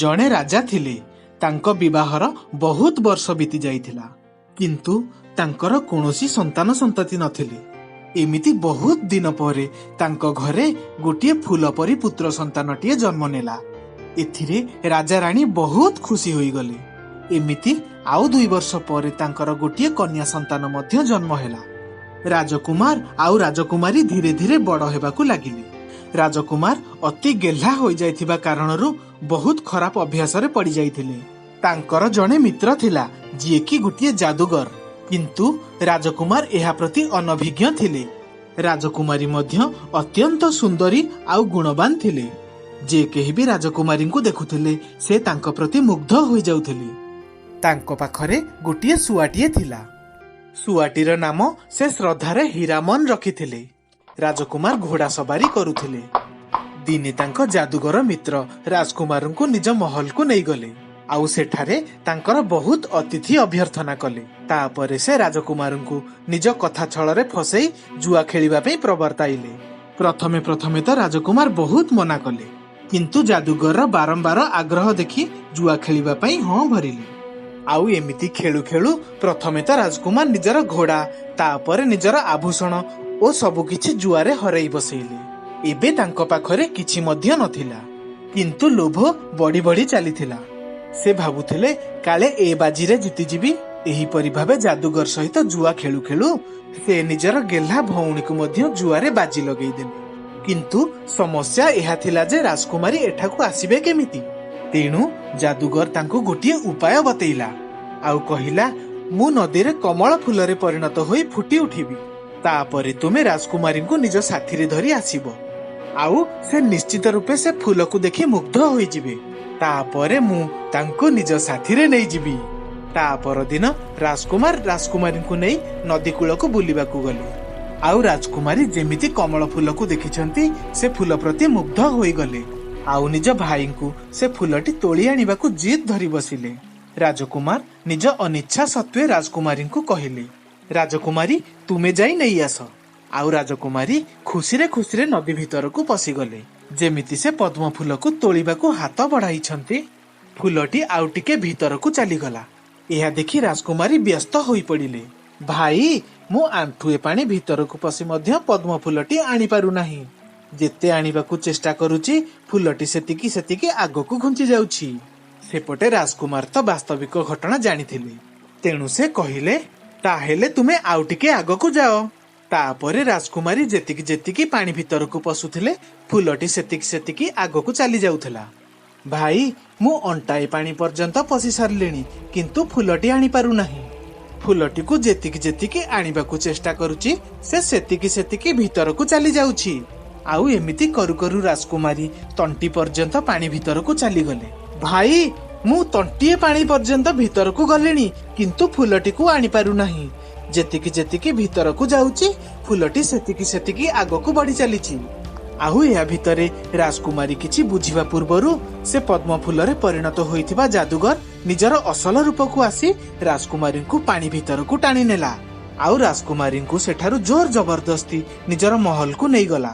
ଜଣେ ରାଜା ଥିଲେ। ତାଙ୍କ ବିବାହର ବହୁତ ବର୍ଷ ବିତି ଯାଇଥିଲା, କିନ୍ତୁ ତାଙ୍କର କୌଣସି ସନ୍ତାନ ସନ୍ତତି ନଥିଲେ। ଏମିତି ବହୁତ ଦିନ ପରେ ତାଙ୍କ ଘରେ ଗୋଟିଏ ଫୁଲ ପରି ପୁତ୍ର ସନ୍ତାନଟିଏ ଜନ୍ମ ନେଲା। ଏଥିରେ ରାଜା ରାଣୀ ବହୁତ ଖୁସି ହୋଇଗଲେ। ଏମିତି ଆଉ 2 ବର୍ଷ ପରେ ତାଙ୍କର ଗୋଟିଏ କନ୍ୟା ସନ୍ତାନ ମଧ୍ୟ ଜନ୍ମ ହେଲା। ରାଜକୁମାର ଆଉ ରାଜକୁମାରୀ ଧୀରେ ଧୀରେ ବଡ଼ ହେବାକୁ ଲାଗିଲେ। ରାଜକୁମାର ଅତି ଗେହ୍ଲା ହୋଇଯାଇଥିବା କାରଣରୁ ବହୁତ ଖରାପ ଅଭ୍ୟାସରେ ପଡ଼ିଯାଇଥିଲେ। ତାଙ୍କର ଜଣେ ମିତ୍ର ଥିଲା, ଯିଏକି ଗୋଟିଏ ଯାଦୁଗର। କିନ୍ତୁ ରାଜକୁମାର ଏହା ପ୍ରତି ଅନଭିଜ୍ଞ ଥିଲେ। ରାଜକୁମାରୀ ମଧ୍ୟ ଅତ୍ୟନ୍ତ ସୁନ୍ଦରୀ ଆଉ ଗୁଣବାନ ଥିଲେ। ଯେ କେହି ବି ରାଜକୁମାରୀଙ୍କୁ ଦେଖୁଥିଲେ, ସେ ତାଙ୍କ ପ୍ରତି ମୁଗ୍ଧ ହୋଇଯାଉଥିଲେ। ତାଙ୍କ ପାଖରେ ଗୋଟିଏ ଶୁଆଟିଏ ଥିଲା। ଶୁଆଟିର ନାମ ସେ ଶ୍ରଦ୍ଧାରେ ହୀରାମନ ରଖିଥିଲେ। ରାଜକୁମାର ଘୋଡ଼ା ସବାରୀ କରୁଥିଲେ। ଦିନେ ତାଙ୍କ ଯାଦୁଗର ମିତ୍ର ରାଜକୁମାରଙ୍କୁ ନିଜ ମହଲକୁ ନେଇଗଲେ ଆଉ ସେଠାରେ ତାଙ୍କର ବହୁତ ଅତିଥି ଅଭ୍ୟର୍ଥନା କଲେ। ତାପରେ ସେ ରାଜକୁମାରଙ୍କୁ ନିଜ କଥା ଛଳରେ ଫସେଇ ଜୁଆ ଖେଳିବା ପାଇଁ ପ୍ରବର୍ତ୍ତାଇଲେ। ପ୍ରଥମେ ପ୍ରଥମେ ତ ରାଜକୁମାର ବହୁତ ମନା କଲେ, କିନ୍ତୁ ଯାଦୁଗରର ବାରମ୍ବାର ଆଗ୍ରହ ଦେଖି ଜୁଆ ଖେଳିବା ପାଇଁ ହଁ ଭରିଲେ। ଆଉ ଏମିତି ଖେଳୁ ଖେଳୁ ପ୍ରଥମେ ତ ରାଜକୁମାର ନିଜର ଘୋଡ଼ା, ତାପରେ ନିଜର ଆଭୂଷଣ ଓ ସବୁକିଛି ଜୁଆରେ ହରାଇ ବସେଇଲେ। ଏବେ ତାଙ୍କ ପାଖରେ କିଛି ମଧ୍ୟ ନଥିଲା, କିନ୍ତୁ ଲୋଭ ବଢି ବଢି ଚାଲିଥିଲା। ସେ ଭାବୁଥିଲେ କାଳେ ଏ ବାଜିରେ ଜିତିଯିବି। ଏହିପରି ଭାବେ ଯାଦୁଗର ସହିତ ଜୁଆ ଖେଳୁ ଖେଳୁ ସେ ନିଜର ଗେହ୍ଲା ଭଉଣୀକୁ ମଧ୍ୟ ଜୁଆରେ ବାଜି ଲଗେଇଦେଲେ। କିନ୍ତୁ ସମସ୍ୟା ଏହା ଥିଲା ଯେ ରାଜକୁମାରୀ ଏଠାକୁ ଆସିବେ କେମିତି? ତେଣୁ ଯାଦୁଗର ତାଙ୍କୁ ଗୋଟିଏ ଉପାୟ ବତେଇଲା ଆଉ କହିଲା, ମୁଁ ନଦୀରେ କମଳ ଫୁଲରେ ପରିଣତ ହୋଇ ଫୁଟି ଉଠିବି। ତାପରେ ତୁମେ ରାଜକୁମାରୀଙ୍କୁ ନିଜ ସାଥିରେ ଧରି ଆସିବ, ଆଉ ସେ ନିଶ୍ଚିତ ରୂପେ ସେ ଫୁଲକୁ ଦେଖି ମୁଗ୍ଧ ହୋଇଯିବେ। ତାପରେ ମୁଁ ତାଙ୍କୁ ନିଜ ସାଥିରେ ନେଇଯିବି। ତା ପରଦିନ ରାଜକୁମାର ରାଜକୁମାରୀଙ୍କୁ ନେଇ ନଦୀ କୂଳକୁ ବୁଲିବାକୁ ଗଲେ। ଆଉ ରାଜକୁମାରୀ ଯେମିତି କମଳ ଫୁଲକୁ ଦେଖିଛନ୍ତି, ସେ ଫୁଲ ପ୍ରତି ମୁଗ୍ଧ ହୋଇଗଲେ ଆଉ ନିଜ ଭାଇଙ୍କୁ ସେ ଫୁଲଟି ତୋଳି ଆଣିବାକୁ ଜିଦ୍ ଧରି ବସିଲେ। ରାଜକୁମାର ନିଜ ଅନିଚ୍ଛା ସତ୍ତ୍ୱେ ରାଜକୁମାରୀଙ୍କୁ କହିଲେ, ରାଜକୁମାରୀ, ତୁମେ ଯାଇ ନେଇ ଆସ। ଆଉ ରାଜକୁମାରୀ ଖୁସିରେ ଖୁସିରେ ନଦୀ ଭିତରକୁ ପଶିଗଲେ। ଯେମିତି ସେ ପଦ୍ମ ଫୁଲକୁ ତୋଳିବାକୁ ହାତ ବଢ଼ାଇଛନ୍ତି, ଫୁଲଟି ଆଉ ଟିକେ ଭିତରକୁ ଚାଲିଗଲା। ଏହା ଦେଖି ରାଜକୁମାରୀ ବ୍ୟସ୍ତ ହୋଇପଡ଼ିଲେ। ଭାଇ, ମୁଁ ଆଣ୍ଠୁଏ ପାଣି ଭିତରକୁ ପଶି ମଧ୍ୟ ପଦ୍ମ ଫୁଲଟି ଆଣିପାରୁନାହିଁ। ଯେତେ ଆଣିବାକୁ ଚେଷ୍ଟା କରୁଛି, ଫୁଲଟି ସେତିକି ସେତିକି ଆଗକୁ ଘୁଞ୍ଚି ଯାଉଛି। ସେପଟେ ରାଜକୁମାର ତ ବାସ୍ତବିକ ଘଟଣା ଜାଣିଥିଲେ, ତେଣୁ ସେ କହିଲେ, ତାହେଲେ ତୁମେ ଆଉ ଟିକେ ଆଗକୁ ଯାଅ। ତାପରେ ରାଜକୁମାରୀ ଯେତିକି ଯେତିକି ପାଣି ଭିତରକୁ ପଶୁଥିଲେ, ଫୁଲଟି ସେତିକି ସେତିକି ଆଗକୁ ଚାଲି ଯାଉଥିଲା। ଭାଇ, ମୁଁ ଅଣ୍ଟାଏ ପାଣି ପର୍ଯ୍ୟନ୍ତ ପଶି ସାରିଲିଣି, କିନ୍ତୁ ଫୁଲଟି ଆଣିପାରୁନାହିଁ। ଫୁଲଟିକୁ ଯେତିକି ଯେତିକି ଆଣିବାକୁ ଚେଷ୍ଟା କରୁଛି, ସେ ସେତିକି ସେତିକି ଭିତରକୁ ଚାଲି ଯାଉଛି। ଆଉ ଏମିତି କରୁ କରୁ ରାଜକୁମାରୀ ତଣ୍ଟି ପର୍ଯ୍ୟନ୍ତ ପାଣି ଭିତରକୁ ଚାଲିଗଲେ। ଭାଇ, ମୁଁ ତଣ୍ଟିଏ ପାଣି ପର୍ଯ୍ୟନ୍ତ ଭିତରକୁ ଗଲିଣି, କିନ୍ତୁ ଫୁଲଟିକୁ ଆଣିପାରୁନାହିଁ। ଯେତିକି ଯେତିକି ଭିତରକୁ ଯାଉଛି, ଫୁଲଟି ସେତିକି ସେତିକି ଆଗକୁ ବଢି ଚାଲିଛି। ଆଉ ଏହା ଭିତରେ ରାଜକୁମାରୀ କିଛି ବୁଝିବା ପୂର୍ବରୁ ସେ ପଦ୍ମ ଫୁଲରେ ପରିଣତ ହୋଇଥିବା ଯାଦୁଗର ନିଜର ଅସଲ ରୂପକୁ ଆସି ରାଜକୁମାରୀଙ୍କୁ ପାଣି ଭିତରକୁ ଟାଣି ନେଲା ଆଉ ରାଜକୁମାରୀଙ୍କୁ ସେଠାରୁ ଜୋର ଜବରଦସ୍ତି ନିଜର ମହଲକୁ ନେଇଗଲା।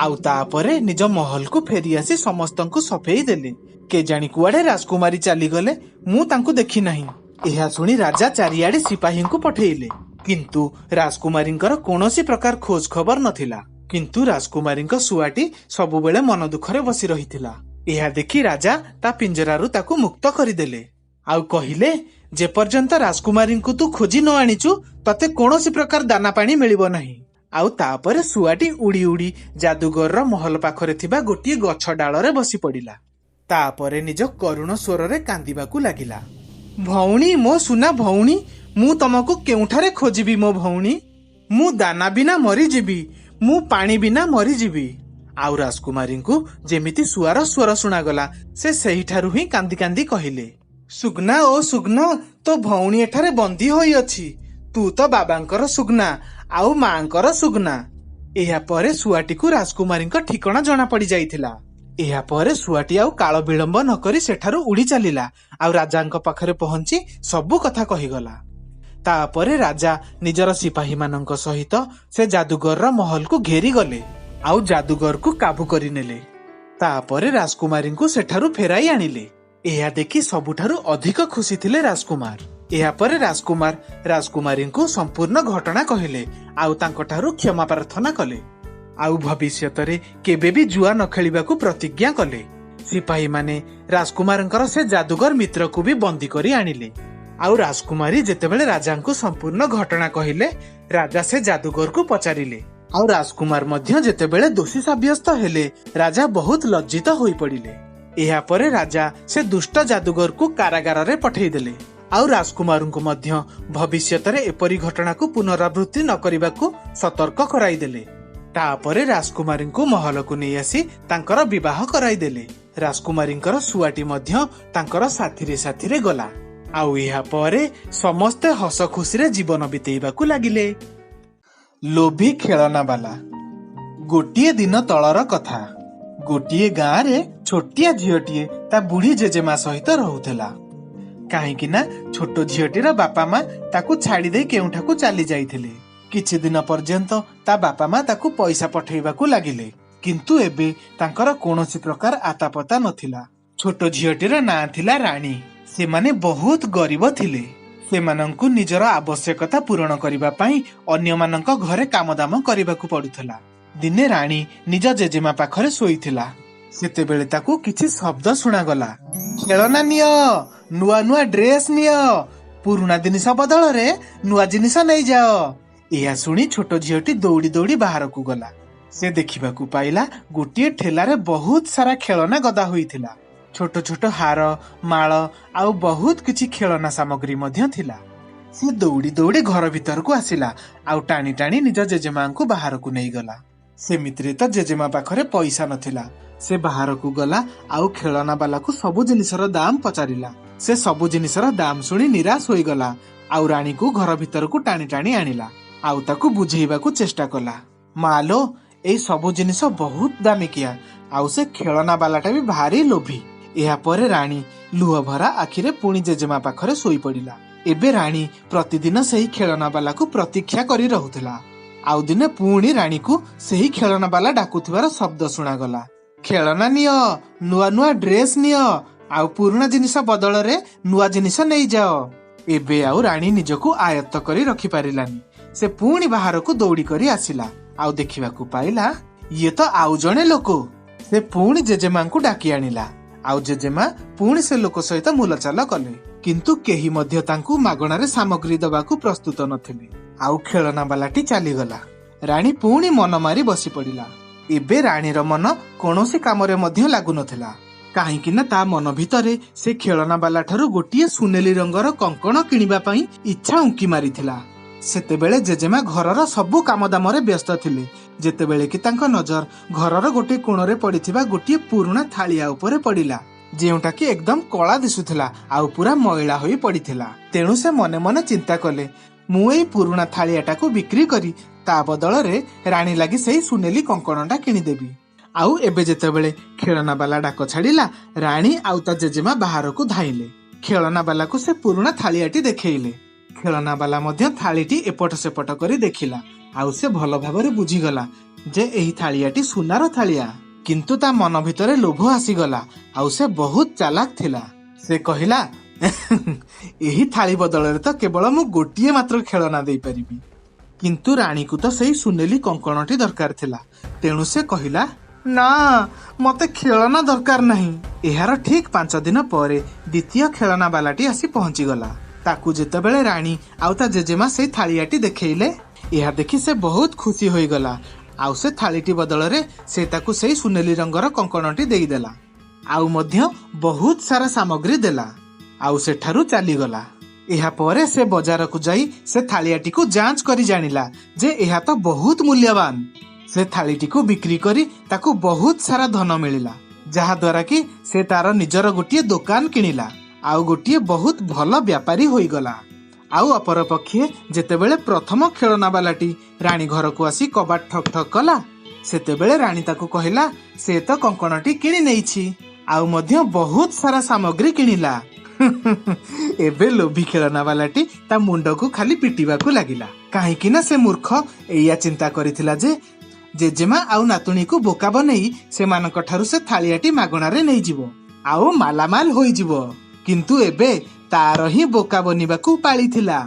ଆଉ ତାପରେ ନିଜ ମହଲକୁ ଫେରି ଆସି ସମସ୍ତଙ୍କୁ ସଫେଇ ଦେଲେ, କେଜାଣି କୁଆଡେ ରାଜକୁମାରୀ ଚାଲିଗଲେ, ମୁଁ ତାଙ୍କୁ ଦେଖି ନାହିଁ। ଏହା ଶୁଣି ରାଜା ଚାରିଆଡେ ସିପାହୀଙ୍କୁ ପଠେଇଲେ, କିନ୍ତୁ ରାଜକୁମାରୀଙ୍କର କୌଣସି ପ୍ରକାର ଖୋଜ ଖବର ନଥିଲା। କିନ୍ତୁ ରାଜକୁମାରୀଙ୍କ ଶୁଆଟି ସବୁବେଳେ ମନ ଦୁଃଖରେ ବସି ରହିଥିଲା। ଏହା ଦେଖି ରାଜା ତା ପିଞ୍ଜରାରୁ ତାକୁ ମୁକ୍ତ କରିଦେଲେ ଆଉ କହିଲେ, ଯେପର୍ଯ୍ୟନ୍ତ ରାଜକୁମାରୀଙ୍କୁ ତୁ ଖୋଜି ନ ଆଣିଛୁ, ତତେ କୌଣସି ପ୍ରକାର ଦାନା ପାଣି ମିଳିବ ନାହିଁ। ଆଉ ତାପରେ ଶୁଆଟି ଉଡ଼ି ଉଡ଼ି ଯାଦୁଗରର ମହଲ ପାଖରେ ଥିବା ଗୋଟିଏ ଗଛ ଡାଳରେ ବସି ପଡ଼ିଲା। ତାପରେ ନିଜ କରୁଣ ସ୍ୱରରେ କାନ୍ଦିବାକୁ ଲାଗିଲା, ଭଉଣୀ, ମୋ ସୁନା ଭଉଣୀ, ମୁଁ ତମକୁ କେଉଁଠାରେ ଖୋଜିବି? ମୋ ଭଉଣୀ, ମୁଁ ଦାନା ବିନା ମରିଯିବି, ମୁଁ ପାଣି ବିନା ମରିଯିବି। ଆଉ ରାଜକୁମାରୀଙ୍କୁ ଯେମିତି ଶୁଆର ସ୍ୱର ଶୁଣାଗଲା, ସେ ସେହିଠାରୁ ହିଁ କାନ୍ଦି କାନ୍ଦି କହିଲେ, ସୁଗ୍ନା ଓ ସୁଗ୍ନା, ତୋ ଭଉଣୀ ଏଠାରେ ବନ୍ଦୀ ହୋଇଅଛି। ତୁ ତ ବାବାଙ୍କର ସୁଗ୍ନା ଆଉ ମାଙ୍କର ସୁଗ୍ନା। ଏହାପରେ ଶୁଆଟିକୁ ରାଜକୁମାରୀଙ୍କ ଠିକଣା ଜଣା ପଡି ଯାଇଥିଲା। ଏହାପରେ ଶୁଆଟି ଆଉ କାଳ ବିଳମ୍ବ ନ କରି ସେଠାରୁ ଉଡ଼ି ଚାଲିଲା ଆଉ ରାଜାଙ୍କ ପାଖରେ ପହଞ୍ଚି ସବୁ କଥା କହିଗଲା। ତାପରେ ରାଜା ନିଜର ସିପାହୀମାନଙ୍କ ସହିତ ସେ ଯାଦୁଗରର ମହଲକୁ ଘେରିଗଲେ ଆଉ ଯାଦୁଗରକୁ କାବୁ କରିନେଲେ। ତାପରେ ରାଜକୁମାରୀଙ୍କୁ ସେଠାରୁ ଫେରାଇ ଆଣିଲେ। ଏହା ଦେଖି ସବୁଠାରୁ ଅଧିକ ଖୁସି ଥିଲେ ରାଜକୁମାର। ଏହାପରେ ରାଜକୁମାର ରାଜକୁମାରୀଙ୍କୁ ସମ୍ପୂର୍ଣ୍ଣ ଘଟଣା କହିଲେ ଆଉ ତାଙ୍କଠାରୁ କ୍ଷମା ପ୍ରାର୍ଥନା କଲେ, ଆଉ ଭବିଷ୍ୟତରେ କେବେ ବି ଜୁଆ ନ ଖେଳିବାକୁ ପ୍ରତିଜ୍ଞା କଲେ। ସିପାହୀମାନେ ରାଜକୁମାରଙ୍କର ସେ ଯାଦୁଗର ମିତ୍ରକୁ ବି ବନ୍ଦୀ କରି ଆଣିଲେ। ଆଉ ରାଜକୁମାରୀ ଯେତେବେଳେ ରାଜାଙ୍କୁ ସମ୍ପୂର୍ଣ୍ଣ ଘଟଣା କହିଲେ, ରାଜା ସେ ଯାଦୁଗରକୁ ପଚାରିଲେ। ଆଉ ରାଜକୁମାର ମଧ୍ୟ ଯେତେବେଳେ ଦୋଷୀ ସାବ୍ୟସ୍ତ ହେଲେ, ରାଜା ବହୁତ ଲଜ୍ଜିତ ହୋଇପଡ଼ିଲେ। ଏହାପରେ ରାଜା ସେ ଦୁଷ୍ଟ ଯାଦୁଗରକୁ କାରାଗାରରେ ପଠେଇଦେଲେ ଆଉ ରାଜକୁମାରଙ୍କୁ ମଧ୍ୟ ଭବିଷ୍ୟତରେ ଏପରି ଘଟଣାକୁ ପୁନରାବୃତ୍ତି ନ କରିବାକୁ ସତର୍କ କରାଇଦେଲେ। ତାପରେ ରାଜକୁମାରୀଙ୍କୁ ମହଲକୁ ନେଇ ଆସି ତାଙ୍କର ବିବାହ କରାଇଦେଲେ। ରାଜକୁମାରୀଙ୍କର ଶୁଆଟି ମଧ୍ୟ ତାଙ୍କର ସାଥିରେ ସାଥିରେ ଗଲା। ଆଉ ଏହା ପରେ ସମସ୍ତେ ହସ ଖୁସିରେ ଜୀବନ ବିତେଇବାକୁ ଲାଗିଲେ। ଲୋଭୀ ଖେଳନାବାଲା। ଗୋଟିଏ ଦିନ ତଳର କଥା, ଗୋଟିଏ ଗାଁରେ ଛୋଟିଆ ଝିଅଟିଏ ତା ବୁଢୀ ଜେଜେମା ସହିତ ରହୁଥିଲା। କାହିଁକି ନା ଛୋଟ ଝିଅଟିର ବାପା ମା ତାକୁ ଛାଡିଦେଇ କେଉଁଠାକୁ ଚାଲି ଯାଇଥିଲେ। କିଛି ଦିନ ପର୍ଯ୍ୟନ୍ତ ତା ବାପା ମା ତାକୁ ପଇସା ପଠେଇବାକୁ ଲାଗିଲେ, କିନ୍ତୁ ଏବେ ତାଙ୍କର କୌଣସି ପ୍ରକାର ଆତାପତା ନଥିଲା। ଛୋଟ ଝିଅଟିର ନାଁ ଥିଲା ରାଣୀ। ସେମାନେ ବହୁତ ଗରିବ ଥିଲେ। ସେମାନଙ୍କୁ ନିଜର ଆବଶ୍ୟକତା ପୂରଣ କରିବା ପାଇଁ ଅନ୍ୟମାନଙ୍କ ଘରେ କାମଦାମ କରିବାକୁ ପଡୁଥିଲା। ଦିନେ ରାଣୀ ନିଜ ଜେଜେମା ପାଖରେ ଶୋଇଥିଲା। ସେତେବେଳେ ତାକୁ କିଛି ଶବ୍ଦ ଶୁଣାଗଲା। ଖେଳନା ନିଅ, ନୂଆ ନୂଆ ଡ୍ରେସ ନିଅ, ପୁରୁଣା ଜିନିଷ ବଦଳରେ ନୂଆ ଜିନିଷ ନେଇଯାଅ। ଏହା ଶୁଣି ଛୋଟ ଝିଅଟି ଦୌଡ଼ି ଦୌଡ଼ି ବାହାରକୁ ଗଲା। ସେ ଦେଖିବାକୁ ପାଇଲା ଗୋଟିଏ ଠେଲାରେ ବହୁତ ସାରା ଖେଳନା ଗଦା ହୋଇଥିଲା। ଛୋଟ ଛୋଟ ହାର, ମାଳ ଆଉ ବହୁତ କିଛି ଖେଳନା ସାମଗ୍ରୀ ମଧ୍ୟ ଥିଲା। ସେ ଦୌଡ଼ି ଦୌଡ଼ି ଘର ଭିତରକୁ ଆସିଲା ଆଉ ଟାଣି ଟାଣି ନିଜ ଜେଜେମାଙ୍କୁ ବାହାରକୁ ନେଇଗଲା। ସେମିତିରେ ତ ଜେଜେମା ପାଖରେ ପଇସା ନଥିଲା। ସେ ବାହାରକୁ ଗଲା ଆଉ ଖେଳନା ବାଲାକୁ ସବୁ ଜିନିଷର ଦାମ ପଚାରିଲା। ସେ ସବୁ ଜିନିଷର ଦାମ ଶୁଣି ନିରାଶ ହୋଇଗଲା ଆଉ ରାଣୀକୁ ଘର ଭିତରକୁ ଟାଣି ଟାଣି ଆଣିଲା ଆଉ ତାକୁ ବୁଝେଇବାକୁ ଚେଷ୍ଟା କଲା। ମାଲୋ, ଏଇ ସବୁ ଜିନିଷ ବହୁତ ଦାମିକିଆ ଆଉ ସେ ଖେଳନା ବାଲାଟା ବି ଭାରି ଲୋଭୀ। ଏହାପରେ ରାଣୀ ଲୁହ ଭରା ଆଖିରେ ପୁଣି ଜେଜେମା ପାଖରେ ଶୋଇପଡ଼ିଲା। ଏବେ ରାଣୀ ପ୍ରତିଦିନ ସେହି ଖେଳନା ବାଲାକୁ ପ୍ରତୀକ୍ଷା କରି ରହୁଥିଲା। ଆଉ ଦିନେ ପୁଣି ରାଣୀକୁ ସେହି ଖେଳନା ବାଲା ଡାକୁଥିବାର ଶବ୍ଦ ଶୁଣାଗଲା। ଖେଳନା ନିଅ, ନୂଆ ନୂଆ ଡ୍ରେସ ନିଅ ଆଉ ପୁରୁଣା ଜିନିଷ ବଦଳରେ ନୂଆ ଜିନିଷ ନେଇଯାଅ। ଏବେ ଆଉ ରାଣୀ ନିଜକୁ ଆୟତ୍ତ କରି ରଖିପାରିଲାନି। ସେ ପୁଣି ବାହାରକୁ ଦୌଡ଼ି କରି ଆସିଲା ଆଉ ଦେଖିବାକୁ ପାଇଲା ଇଏ ତ ଆଉ ଜଣେ ଲୋକ। ସେ ପୁଣି ଜେଜେମାଙ୍କୁ ଡାକି ଆଣିଲା ଆଉ ଜେଜେମା ପୁଣି ସେ ଲୋକ ସହିତ ମୂଲଚାଲ କଲେ, କିନ୍ତୁ କେହି ମଧ୍ୟ ତାଙ୍କୁ ମାଗଣାରେ ସାମଗ୍ରୀ ଦବାକୁ ପ୍ରସ୍ତୁତ ନଥିଲେ। ଆଉ ଖେଳନା ବାଲାଟି ଚାଲିଗଲା। ରାଣୀ ପୁଣି ମନ ମାରି ବସି ପଡ଼ିଲା। ଏବେ ରାଣୀର ମନ କୌଣସି କାମରେ ମଧ୍ୟ ଲାଗୁନଥିଲା, କାହିଁକି ନା ତା ମନ ଭିତରେ ସେ ଖେଳନା ବାଲା ଠାରୁ ଗୋଟିଏ ସୁନେଲି ରଙ୍ଗର କଙ୍କଣ କିଣିବା ପାଇଁ ଇଚ୍ଛା ଉଙ୍କି ମାରିଥିଲା। ସେତେବେଳେ ଜେଜେମା ଘରର ସବୁ କାମଦାମରେ ବ୍ୟସ୍ତ ଥିଲେ, ଯେତେବେଳେ କି ତାଙ୍କ ନଜର ଘରର ଗୋଟିଏ କୋଣରେ ପଡ଼ିଥିବା ଗୋଟିଏ ପୁରୁଣା ଥାଳିଆ ଉପରେ ପଡ଼ିଲା, ଯେଉଁଟା କି ଏକଦମ କଳା ଦିଶୁଥିଲା ଆଉ ପୁରା ମଇଳା ହୋଇ ପଡ଼ିଥିଲା। ତେଣୁ ସେ ମନେ ମନେ ଚିନ୍ତା କଲେ, ମୁଁ ଏଇ ପୁରୁଣା ଥାଳିଆଟାକୁ ବିକ୍ରି କରି ତା ବଦଳରେ ରାଣୀ ଲାଗି ସେଇ ସୁନେଲି କଙ୍କଣଟା କିଣିଦେବି। ଆଉ ଏବେ ଯେତେବେଳେ ଖେଳନା ବାଲା ଡାକ ଛାଡ଼ିଲା, ରାଣୀ ଆଉ ତା ଜେଜେମା ବାହାରକୁ ଧାଇଁଲେ। ଖେଳନା ବାଲାକୁ ସେ ପୁରୁଣା ଥାଳିଆଟି ଦେଖେଇଲେ। ଖେଳନା ବାଲା ମଧ୍ୟ ଥାଳିଟି ଏପଟ ସେପଟ କରି ଦେଖିଲା ଆଉ ସେ ଭଲ ଭାବରେ ବୁଝିଗଲା ଯେ ଏହି ଥାଳିଆଟି ସୁନାର ଥାଳିଆ। କିନ୍ତୁ ତା ମନ ଭିତରେ ଲୋଭ ଆସିଗଲା ଆଉ ସେ ବହୁତ ଚାଲାକ ଥିଲା। ସେ କହିଲା, ଏହି ଥାଳି ବଦଳରେ ତ କେବଳ ମୁଁ ଗୋଟିଏ ମାତ୍ର ଖେଳନା ଦେଇପାରିବି। କିନ୍ତୁ ରାଣୀକୁ ତ ସେଇ ସୁନେଲି କଙ୍କଣଟି ଦରକାର ଥିଲା। ତେଣୁ ସେ କହିଲା, ନା, ମତେ ଖେଳନା ଦରକାର ନାହିଁ। ଏହାର ଠିକ 5 ଦିନ ପରେ ଦ୍ୱିତୀୟ ଖେଳନା ବାଲାଟି ଆସି ପହଞ୍ଚିଗଲା। ତାକୁ ଯେତେବେଳେ ରାଣୀ ଆଉ ତା ଜେଜେମା ସେଇ ଥାଳିଆଟି ଦେଖେଇଲେ, ଏହା ଦେଖି ସେ ବହୁତ ଖୁସି ହୋଇଗଲା ଆଉ ସେ ଥାଳିଟି ବଦଳରେ ସେ ତାକୁ ସେଇ ସୁନେଲି ରଙ୍ଗର କଙ୍କଣଟି ଦେଇଦେଲା ଆଉ ମଧ୍ୟ ବହୁତ ସାରା ସାମଗ୍ରୀ ଦେଲା ଆଉ ସେଠାରୁ ଚାଲିଗଲା। ଏହାପରେ ସେ ବଜାରକୁ ଯାଇ ସେ ଥାଳିଆଟିକୁ ଯାଞ୍ଚ କରି ଜାଣିଲା ଯେ ଏହା ତ ବହୁତ ମୂଲ୍ୟବାନ। ସେ ଥାଳିଟିକୁ ବିକ୍ରି କରି ତାକୁ ବହୁତ ସାରା ଧନ ମିଳିଲା, ଯାହାଦ୍ୱାରା କି ସେ ତାର ନିଜର ଗୋଟିଏ ଦୋକାନ କିଣିଲା ଆଉ ଗୋଟିଏ ବହୁତ ଭଲ ବ୍ୟାପାରୀ ହୋଇଗଲା। ଆଉ ଅପରପକ୍ଷେ ଯେତେବେଳେ ପ୍ରଥମ ଖେଳନା ବାଲାଟି ରାଣୀ ଘରକୁ ଆସି କବାଟ ଠକ୍ ଠକ୍ କଲା, ସେତେବେଳେ ରାଣୀ ତାକୁ କହିଲା ସେ ତ କଙ୍କଣଟି କିଣି ନେଇଛି ଆଉ ମଧ୍ୟ ବହୁତ ସାରା ସାମଗ୍ରୀ କିଣିଲା। ଏବେ ଲୋଭୀ ଖେଳନା ବାଲାଟି ତା ମୁଣ୍ଡକୁ ଖାଲି ପିଟିବାକୁ ଲାଗିଲା, କାହିଁକି ନା ସେ ମୂର୍ଖ ଏଇଆ ଚିନ୍ତା କରିଥିଲା ଯେ ଜେଜେମା ଆଉ ନାତୁଣୀକୁ ବୋକା ବନେଇ ସେମାନଙ୍କ ଠାରୁ ସେ ଥାଳିଆଟି ମାଗଣାରେ ନେଇଯିବ। ଆଉ ମାଲାମାଲ ହୋଇଯିବ। କିନ୍ତୁ ଏବେ ତାର ହିଁ ବୋକା ବନିବାକୁ ପାଳିଥିଲା।